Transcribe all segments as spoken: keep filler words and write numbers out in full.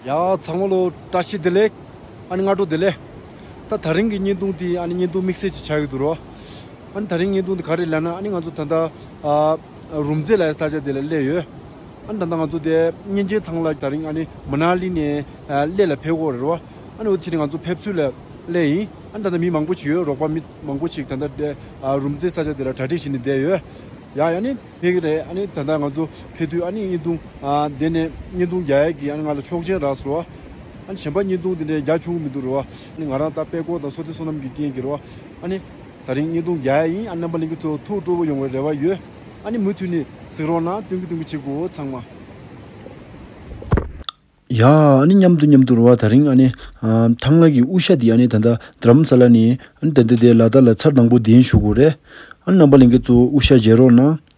ཡ་ཚང་མ་ལོ་བཀྲ་ཤིས་བདེ་ལེགས། ཨ་ནི་སྔ་དྲོ་བདེ་ལེགས། ད་ད་རིང་གི་བརྙན་ཐུང་དེ་ཨ་ནི་བརྙན་ཐུང་དམིགས་བསལ་ཅིག་ཆགས་ཡོད་འདུག་རོ། ཨ་ནི་ད་རིང་བརྙན་ཐུང་དེ་ག་རེ་ལབ་ན། ཨ་ནི་ང་ཚོ་ད་ལྟ་ཨ་རུམ་རྩེ་ལབ་ཡ་ས་ཆ་དེ་ལ་སླེབས་ཡོད། ཨ་ནི་ད་ལྟ་ང་ཚོ་དེ་གཉན་ཆེན་ཐང་ལ་ད་རིང་ཨ་ནི་མ་ན་ལི་ནས་ཨ་གླེ་ལ་ཕེབས་ཀྱི་ཡོད་རེད་རོ། ཨ་ནི་འོ་དེ་ཕྱིར་ང་ཚོ་ཕེབས་ཚུལ་ལ་སླེབས་ཡིན། ཨ་ནི་ད་ལྟ་མི་མང་པོ་ཅིག་ཡོད། རོགས་པ་མི་མང་པོ་ཅིག་ད་ལྟ་དེ་ཨ་རུམ་རྩེ་ས་ཆ་དེ་ལ་གྲ་སྒྲིག་བྱས་ནས་བསྡད་ཡོད། ཡ་ཡ་ནི། ཕེབས་ཀྱི་རེད། ཨ་ནི་ད་ལྟ་ང་ཚོ་ཕེབས་དུས་ཨ་ནི་བརྙན་ཐུང་ཨ་དེ་ནས་བརྙན་ཐུང་རྒྱག་ཡས་ཀྱི་ཨ་ནི་ང་ལ་ཆོག་མཆན་རག་སོང་རོ། ཨ་ནི་གཞན་པ་བརྙན་ཐུང་དེ་འདྲ་རྒྱག་བྱུང་མི་འདུག་རོ། ཨ་ནི་ང་རང་ད་དཔྲལ་ཀོ་དང་སོ་ཐི་སོ་ནམ་གྱི་རྐྱེན་གྱིས་རོ། ཨ་ནི་ད་རིང་བརྙན་ཐུང་རྒྱག་ཡས་ཡིན། ཨ་ནི་རྣམ་པ་ལྷན་རྒྱས་ཚོ་ཐུགས་སྤྲོ་པོ་ཡོང་བའི་རེ་བ་ཡོད། ཨ་ནི་མུ་མཐུད་ནས་གཟིགས་རོགས་གནང་། སྟོན་གི་སྟོན་གི་བྱེད་དགོས་ཚང་མ། ཡ་ཨ་ནི་མཉམ་དུ་མཉམ་དུ་རོ། ད་རིང་ཨ་ནི་ཨ་ཐང་ལྷ་གི་དབུ་ཞྭ་འདི་ཨ་ནི་ད་ལྟ་དྷ་རམ་ས་ལ་ནས་ཨ་ནི་ད་ལྟ་དེ་ལ་དྭགས་ལ་ཚར་དང་པོ་གདན་ཞུ་དགོས་རེད། ཨ་ནི་རྣམ་པ་ལྷན་རྒྱས་ཚོ་དབུ་ཞྭ་མཇལ་རོགས་གནང་།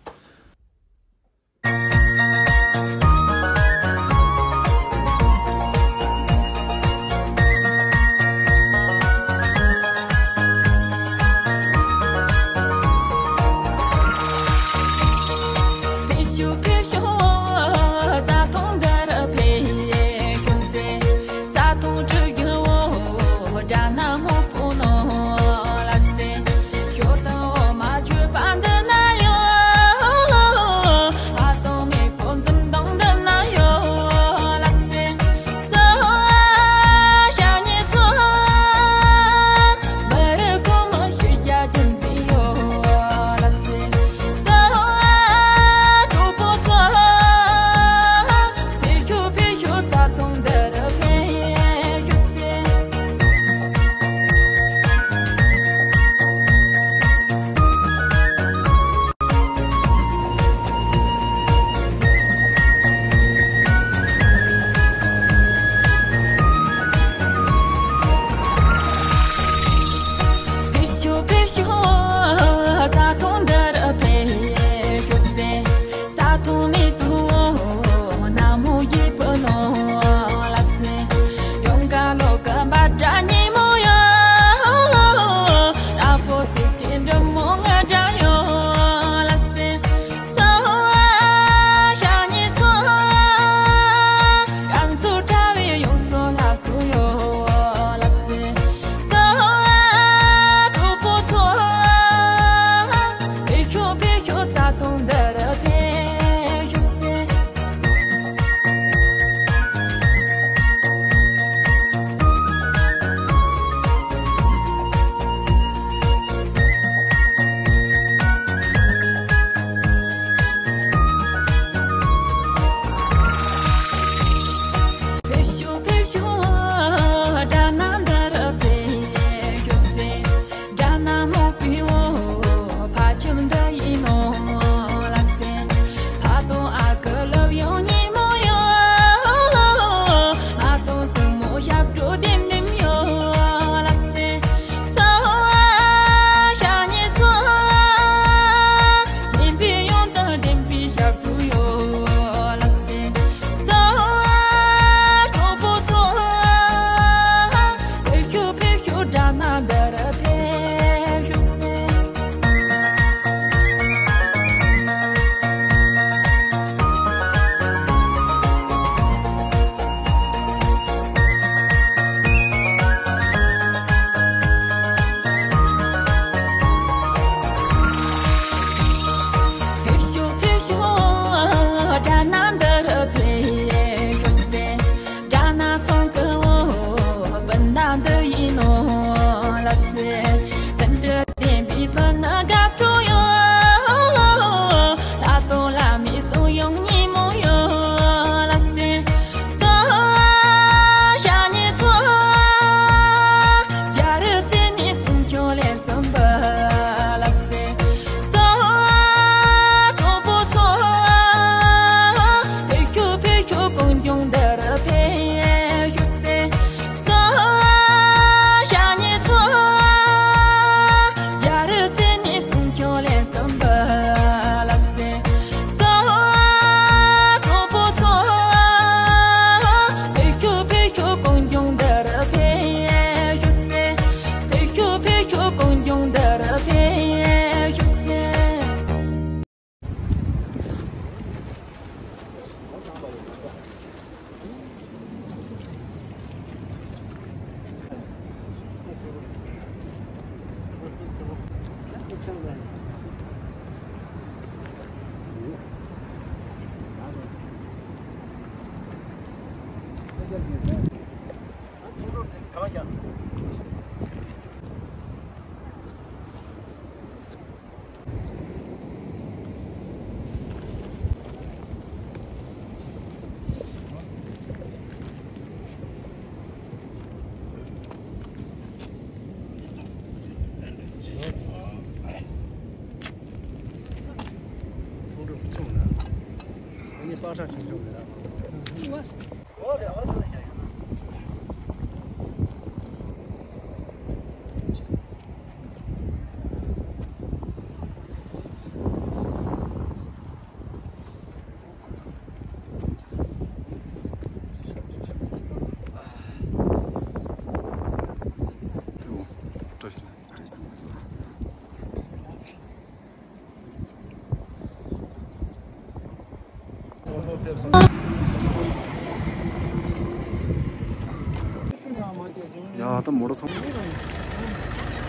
ཡ་ད་མོ་ཊ་ཚང་མ་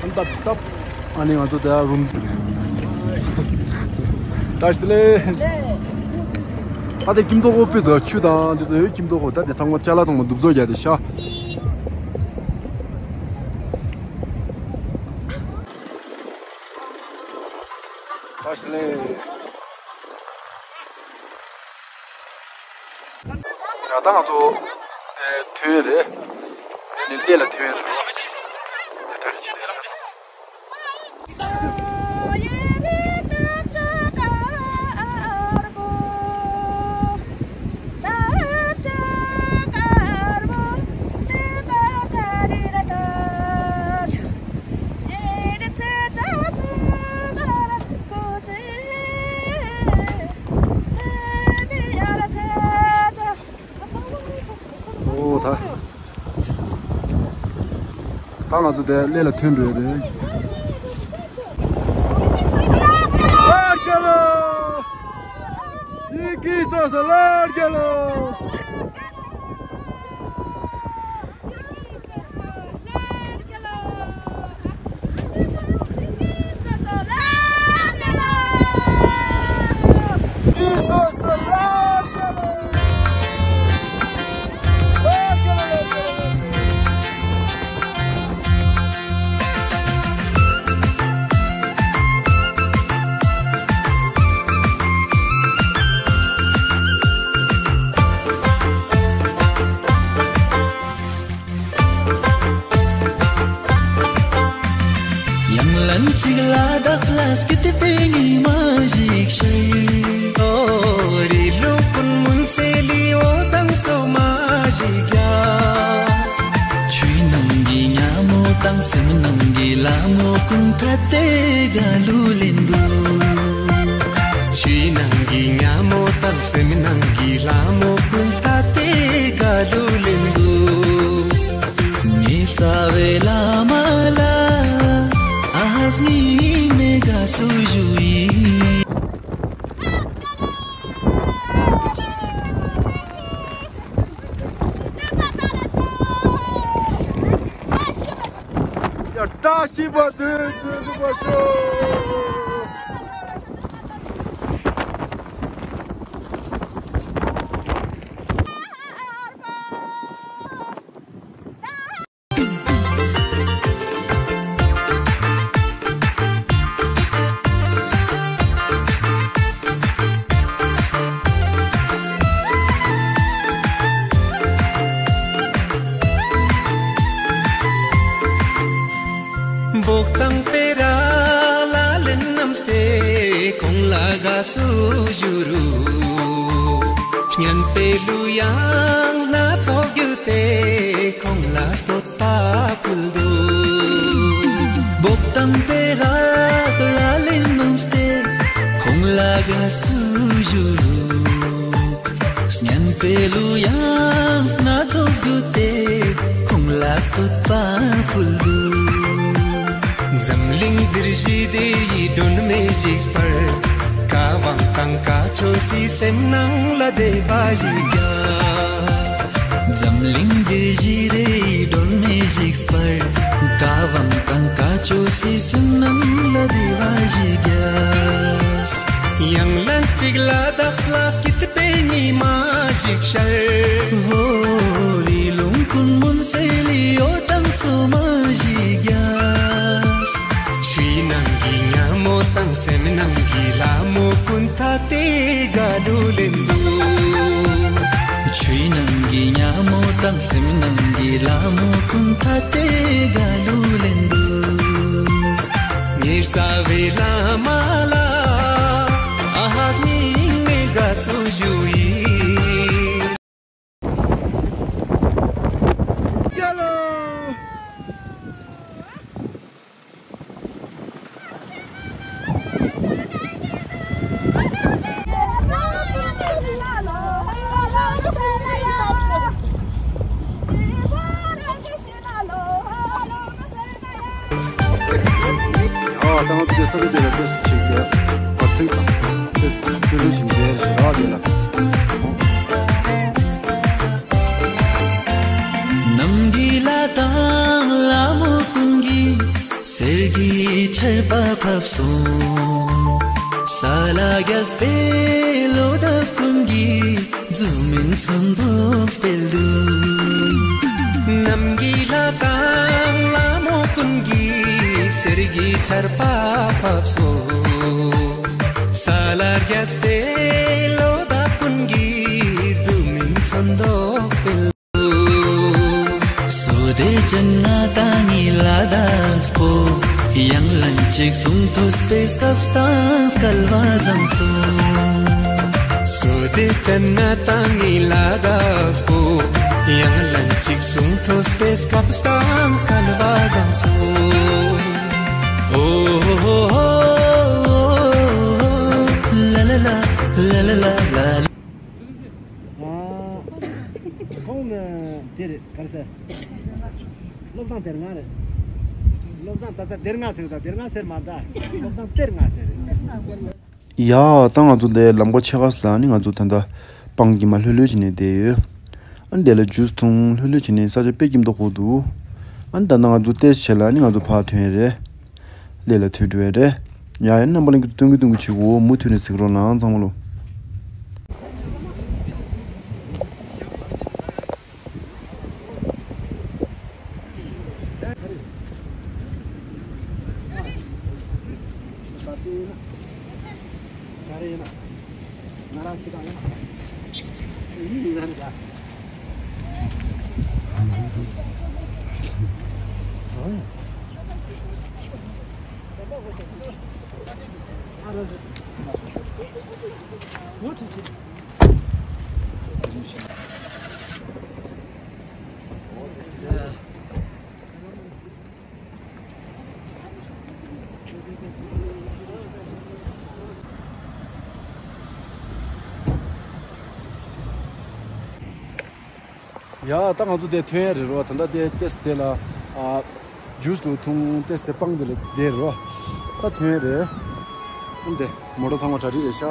ཨན་ཏབ་ཏབ། ཨ་ནི་ང་ཚོ་ད་རུམ་བརྟག་ཞིབ་ལས། ད་དེ་ཀིམ་ཏོག་ཨོ་པི་དང་ཆུ་དང་དེ་ཚོ་ཡོད། ཀིམ་ཏོག་ཨོ་ད་དེ་ཚང་མ་ཅ་ལག་ཚང་མ་གདུབ་བཟོ་རྒྱག་དེ་ཤ། བརྟག་ཞིབ་ལས། ཡ་ད་ང་ཚོ་དེ་ཐོན་རེད། དེ་ནས་གླེ་ལ་ཐོན་རེད། དེ་གྲ་སྒྲིག་བྱེད་དེ་རེད། ཨོ་ད། ད་ང་ཚོ་དེ་གླེ་ལ་ཐོན་འགྲོ་ཡི་རེད། ལར་རྒྱལ་ལོ། ཡི་གེ་སོ་སོ་ལར་རྒྱལ་ལོ། ཡང་ལན་གཅིག་ལ་དྭགས་ལ་སྐྱིད་པའི་ཉི་མ་ཞིག་ཤར། ཨོ་རི་ལུང་ཀུན་མུན་སེལ་ལི་འོ་དང་སོ་མ་ཞིག་རྒྱག། ཆུའི་ནང་གི་ཉ་མོ་དང་སེམས་ནང་གི་ལ་མོ་ཀུན་ཐ་དད་དགའ་ལུ་ལེན་འདུག། ཆུའི་ནང་གི་ཉ་མོ་དང་སེམས་ནང་གི་ལ་མོ་ཀུན་ཐ་དད་དགའ་ལུ་ལེན་འདུག། ངའི་རྩ་བའི་བླ་མ་ལ་ཨ་ཧ་སྙིང་ནས་དགའ་བསུ་ཞུ་ཡི། ཡ་བཀྲ་ཤིས་པ་དེ་དེ་འདུག་པ་ཤོག། བོག་དང་སྤེ་ར་ལ་ལེན་རྣམས་ཏེ་ཁོང་ལ་དགའ་བསུ་ཞུ་རུ། སྙན་པའི་གླུ་དབྱངས་སྣ་ཚོགས་བརྒྱུད་དེ་ཁོང་ལ་བསྟོད་པ་ཕུལ་འདུག། བོག་དང་སྤེ་ར་ལ་ལེན་རྣམས་ཏེ་ཁོང་ལ་དགའ་བསུ་ཞུ་རུ། སྙན་པའི་གླུ་དབྱངས་སྣ་ཚོགས་བརྒྱུད་དེ་ཁོང་ལ་བསྟོད་པ་ཕུལ་འདུག། འཛམ་གླིང་འདིར་ཞི་བདེ་ཡི་སྒྲོན་མེ་ཞིག་སྤར། བཀའ་དབང་དང་བཀའ་ཆོས་སི་སེམས་ནང་ལ་བདེ་བ་ཞིག་རྒྱས། འཛམ་གླིང་འདིར་ཞི་བདེ་ཡི་སྒྲོན་མེ་ གཅིག་སྤར། བཀའ་དབང་དང་བཀའ་ཆོས་སྲིད་གསུམ་རྣམས་ལ་བདེ་བ་བཞི་རྒྱས། ཡང་ལན་གཅིག་ལ་དྭགས་ལ་སྐྱིད་པའི་ཉི་མ་ཞིག་ཤར། ཧོ། རི་ལུང་ཀུན་མུན་སེལ་ལི་འོད་དང་སོ་མ་ཞིག་རྒྱས། ཆུའི་ནང་གི་ཉ་མོ་དང་སེམས་ནང་གི་ལྷ་མོ་ཀུན་ཐ་དད་དགའ་སྤྲོ་ལེན་འདུག། ཆུའི་ནང་གི་ཉ་མོ་དང་སེམས་ནང་གི་ལྷ་མོ་ཀུན་ཐ་དད་དགའ་སྤྲོ་ལེན་འདུག། ཉེར་རྩ་བའི་བླ་མ་ལ་ཨ་ཧ་སྙིང་ནས་དགའ་བསུ་ཞུ་ཡི། ཨ་ད་ང་ཚོ་ས་ཆ་དེ་ལ་ཏེས་ཅིག་དེ་བར་སེང་དང་ཏེས་ཀུན་རེ་བཞིན་དེ་རེ་ར་དེ་ལ། ནམ་གྱི་ལྷ་དང་ལྷ་མོ་ཀུན་གྱི་གསེར་གྱི་ཆར་པ་ཕབ་སོང་། ས་ལ་རྒྱས་པའི་ལོ་འདབ་ཀུན་གྱིས་འཛུམ་མིན་ཚོན་མདོག་སྤེལ་འདུག། ནམ་གྱི་ལྷ་དང་ལྷ་མོ་ཀུན་གྱིས་གསེར་གྱི་ཆར་པ་ཕབ་སོང་། ས་ལ་རྒྱས་པའི་ལོ་འདབ་ཀུན་གྱིས་འཛུམ་མིན་ཚོན་མདོག་སྤེལ། བསོད་བདེ་ཅན་ང་དང་ངི་ལ་དྭགས་པོ། ཡང་ལན་གཅིག་གསུང་ཐོས་པའི་སྐབས་དང་སྐལ་བ་བཟང་སོང་། བསོད་བདེ་ཅན་ང་དང་ངི་ལ་དྭགས་པོ། ཡང་ལན་གཅིག་གསུང་ཐོས་པའི་སྐབས་དང་སྐལ་བ་བཟང་སོང་། ཨོ་ཧོ་ཧོ། ལ་ལ་ལ། ལ་ལ་ལ་ལ། ཨ། ཁོང་ནི་དེ་རེད་ག་རེ་ཟེར། བློ་བཟང་སྡེ་ལྔ་རེད། བློ་བཟང་ད་ལྟ་སྡེ་ལྔ་ཟེར་ད་སྡེ་ལྔ་ཟེར་མ་ད། བློ་བཟང་སྡེ་ལྔ་ཟེར་རེད། ཡ་ད་ང་ཚོ་འདི་ལམ་ཁ་ཕྱེད་ཀ་ལ་ནི་ང་ཚོ་ད་ལྟ་སྤང་གི་མ་ལྷོད་ལྷོད་བྱས་ནས་བསྡད་ཡོད། ཨ་འདི་ལ་ཇུས་འཐུང་ལྷོད་ལྷོད་བྱས་ནས་ས་ཆ་དཔེ་སྐྱིད་མདོག་ཁུག་འདུག། ཨ་ད་ལྟ་ང་ཚོ་ཏེས་བྱས་ལ་ནི་ང་ཚོ་ཕར་ཐོན་ཡས་རེད། ལས་ལ་ཐུག་འགྲོ་ཡ་རེད། ཡ་ཡ་རྣམ་པ་ལྷན་རྒྱས་སྟོན་གི་སྟོན་གི་བྱེད་དགོས། མུ་མཐུད་ནས་གཟིགས་རོགས་གནང་ཚང་མ་ལོ། ཡ་ད་ང་ཚོ་དེ་ཐོན་ཡ་རེད་རོ། ད་ལྟ་དེ་ཏེས་དེ་ལ་ཨ་ཇུས་དུ་འཐུང་ཏེས་དེ་སྤང་དེ་ལ་བསྡད་རོ། ད་ཐོན་ཡ་རེད། ཨ་འདི་མོ་ཊ་ཚང་མ་གྲ་སྒྲིག་རེད་ཤག།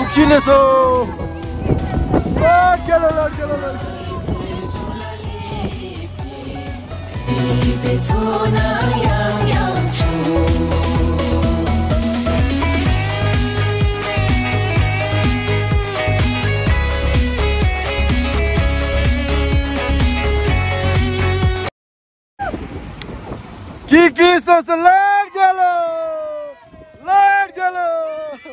ཕྱི་ལས་སོ། ལོ་རྒྱལ་ལོ། ལོ་རྒྱལ་ལོ། ལོ་རྒྱལ་ལོ། ཀི་ཀི་སོ་སོ། ལོ་རྒྱལ་ལོ། ལོ་རྒྱལ་ལོ། ཀི་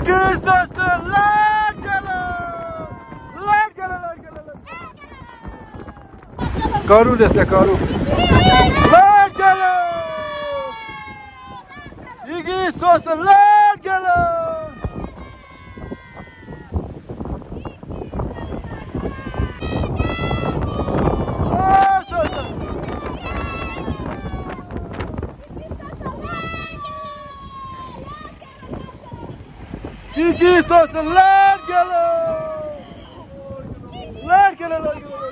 ཀི་སོ་སོ། ལོ་རྒྱལ་ལོ། ལོ་རྒྱལ་ལོ། ལོ་རྒྱལ་ལོ། ཀ་རུ་རེད་ཟེར། ཀ་རུ། ལོ་རྒྱལ་ལོ། ཡི་གེ་སོ་སོ། ལོ་རྒྱལ་ལོ། ཨ་སོ་སོ། ཀི་ཀི་སོ་སོ། ལོ་རྒྱལ་ལོ། ལོ་རྒྱལ་ལོ། ལོ་རྒྱལ་ལོ།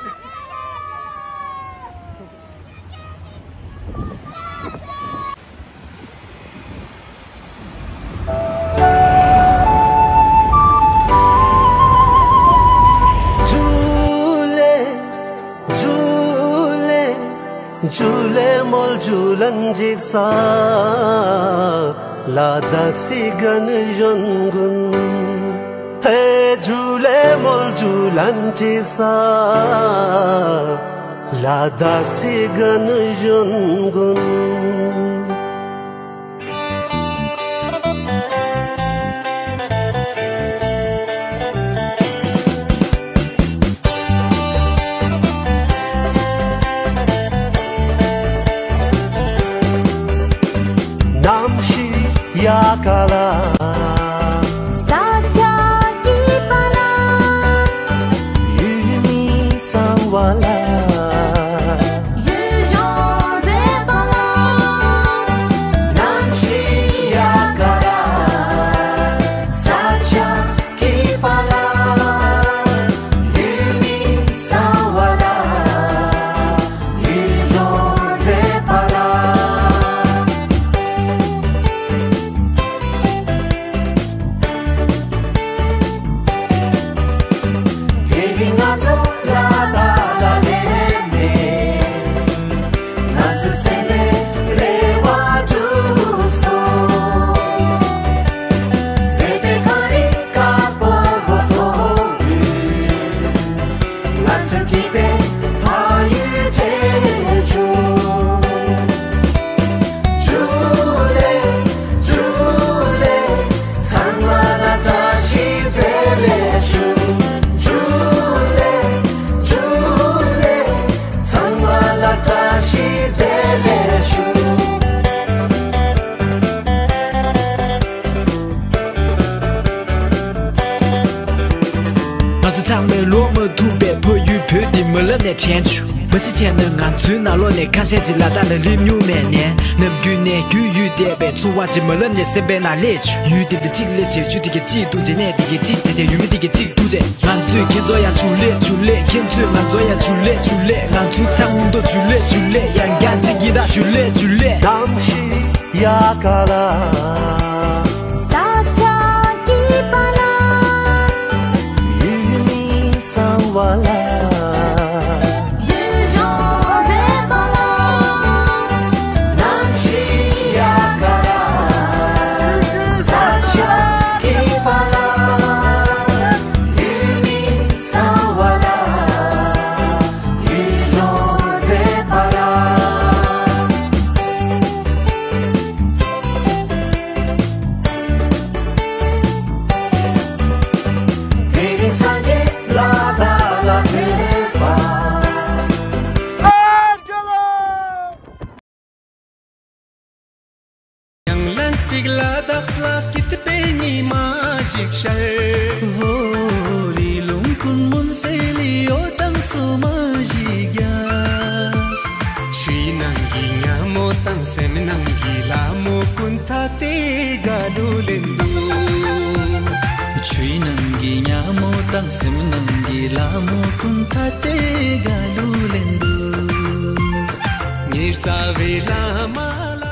ཐུབ་པའི་ཕ་ཡུལ་བོད་འདི་མ་ལབ་ནས་དྲན་བྱུང་། མ་གཞི་བྱས་ན་ང་ཚོའི་ནང་ལོགས་ནས་ཁ་ཤས་ཀྱིས་ལ་དྭགས་ལ་སླེབས་མྱོང་མེད་ནའི། ནམ་རྒྱུན་ནས་རྒྱུས་ཡོད་བསྡད་པའི་ཚོར་བ་ཅིག་མ་ལབ་ནས་སེམས་པའི་ནང་སླེབས་བྱུང་། ཡུལ་འདི་ག་གཅིག་སླེབས་བྱས། ཆུ་འདི་ག་གཅིག་འཐུང་བྱས། གནས་འདི་ག་གཅིག་བྱས་བྱས། ཡུལ་མི་འདི་ག་གཅིག་འཐུང་བྱས། ང་ཚོས་ཁྱེད་ཚོར་ཡང་ཆུ་ལེ་ཆུ་ལེ། ཁྱེད་ཚོས་ང་ཚོར་ཡང་ཆུ་ལེ་ཆུ་ལེ། ང་ཚོ་ཚང་མ་ཆུ་ལེ་ཆུ་ལེ། ཡང་བསྐྱར་གཅིག་གིས་ར་ཆུ་ལེ་ཆུ་ལེ། གནམ་གཤིས་ཡག་ག་ལ། ས་ཆ་སྐྱིད་པ་ལ། ཡུལ་མི་གཙང་བ་ལ། ཡུལ་ལྗོངས་མཛེས་པ་ལ། གནམ་གཤིས་ཡག་ག་ལ། ས་ཆ་སྐྱིད་པ་ལ། ཡུལ་མི་གཙང་བ་ལ། ཡུལ་ལྗོངས་མཛེས་པ་ལ། དེ་རིང་སངས་རྒྱས་ལ་དྭགས་ལ་ཕེབས་པ། ཡང་ལན་གཅིག་ལ་དྭགས་ལ་སྐྱིད་པའི་ཉི་མ་ཞིག་ཤར། ཧོ། རི་ལུང་ཀུན་མུན་སེལ་ལི་འོད་དང་སོ་མ་ཞིག་རྒྱས། ཆུའི་ནང་གི་ཉ་མོ་དང་སེམས་ནང་གི་ལ་མོ་ཀུན་ཐ་དད་དགའ་སྤྲོ་ལེན་འདུག། ཆུའི་ནང་གི་ཉ་མོ་དང་སེམས་ནང་གི་ལ་མོ་ཀུན་ཐ་དད་དགའ་སྤྲོ་ལེན་འདུག། ཉེར་རྩ་བའི་བླ་མ་ལ།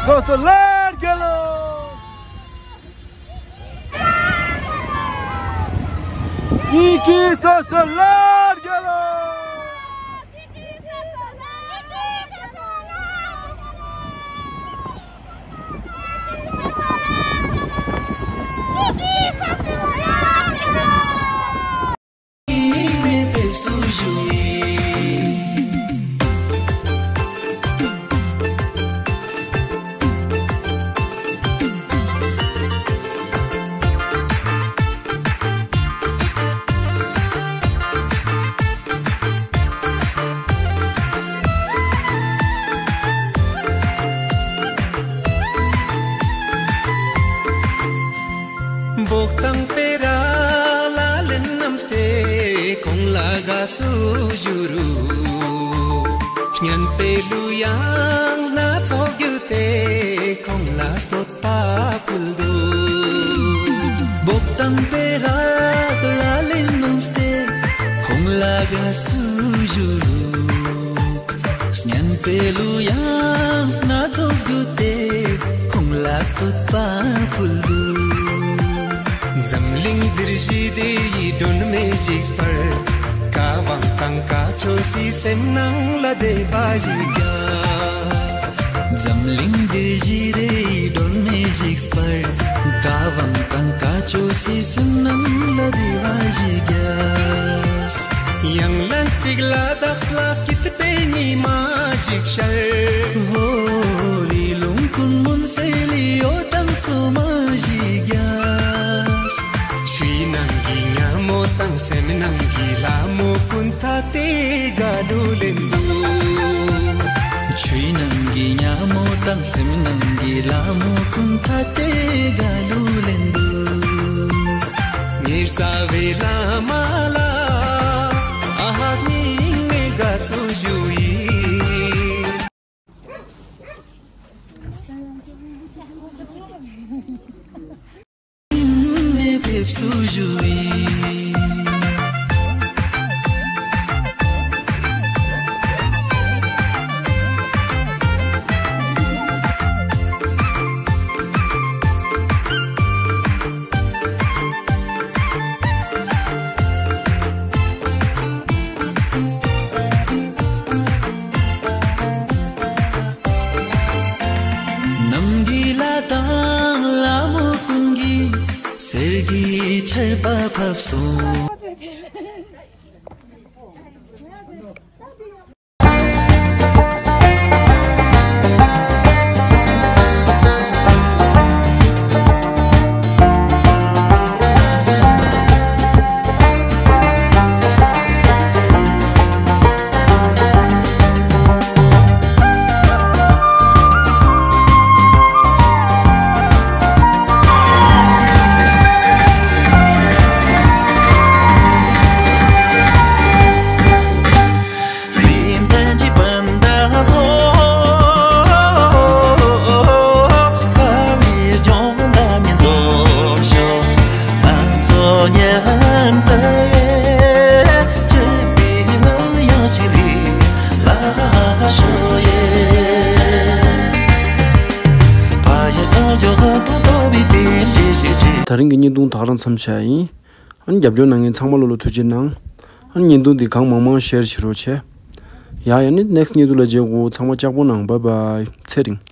སོ་སོ་ལར་རྒྱལ་ལོ། ཀི་ཀི་སོ་སོ་ལར་རྒྱལ་ལོ། བོག་དང་སྤེ་ར་ལ་ལན་བསྣམས་ཏེ་ཁོང་ལ་དགའ་བསུ་ཞུ་རུ། སྙན་པའི་གླུ་དབྱངས་སྣ་ཚོགས་བརྒྱུད་དེ་ཁོང་ལ་བསྟོད་པ་ཕུལ་འདུག། བོག་དང་སྤེ་ར་ལ་ལན་བསྣམས་ཏེ་ཁོང་ལ་དགའ་བསུ་ཞུ་རུ། སྙན་པའི་གླུ་དབྱངས་སྣ་ཚོགས་བརྒྱུད་དེ་ཁོང་ལ་བསྟོད་པ་ཕུལ་འདུག། འཛམ་གླིང་འདིར་ཞི་བདེ་ཡི་སྒྲོན་མེ་ཞིག་སྤར། བཀའ་དབང་དང་བཀའ་ཆོས་སི་སེམས་ནང་ལ་བདེ་བ་ཞིག་རྒྱས། འཛམ་གླིང་འདིར་ཞི་བདེ་ཡི་སྒྲོན་མེ་ཞིག་སྤར། བཀའ་དབང་དང་བཀའ་ཆོས་སི་སེམས་ནང་ལ་བདེ་བ་ཞིག་རྒྱས། ཡང་ལན་གཅིག་ལ་དྭགས་ལ་སྐྱིད་པའི་ཉི་མ་ཞིག་ཤར། ཧོ། རི་ལུང་ཀུན་མུན་སེལ་ལི་འོད་དང་སོ་མ་ཞིག་རྒྱས། ཆུའི་ནང་གི་ཉ་མོ་དང་སེམས་ནང་གི་ལ་མོ་ཀུན་ཐ་དད་དགའ་སྤྲོ་ལེན་འདུག། ཆུའི་ནང་གི་ཉ་མོ་དང་སེམས་ནང་གི་ལ་མོ་ཀུན་ཐ་དད་དགའ་སྤྲོ་ལེན་འདུག། ཉེར་རྩ་བའི་བླ་མ་ལ་ཨ་ཧ་སྙིང་ནས་དགའ་བསུ་ཞུ་ཡི། ནས་ཕེབས་བསུ་ཞུ་ཡི། ནམ་གྱི་ལ་དང་ལ་མོ་ཀུན་གྱི་གསེར་གྱི་ཆར་པ་ཕབ་སོང་། ད་རིང་གི་བརྙན་ཐུང་ད་ག་རང་མཚམས་བཞག་ཡིན། ཨ་ནི་རྒྱབ་སྐྱོར་གནང་མཁན་ཚང་མ་ལོ་ལོ་ཐུགས་རྗེ་གནང་། ཨ་ནི་བརྙན་ཐུང་འདི་གང་མང་མང་ཤེར་བྱེད་རོགས་བྱས། ཡ་ཡ་ནི་ནེགསི་བརྙན་ཐུང་ལ་མཇལ་གོ། ཚང་མ་ལྕགས་པོ་གནང་། བཱའི་བཱའི། ཚེ་རིང་།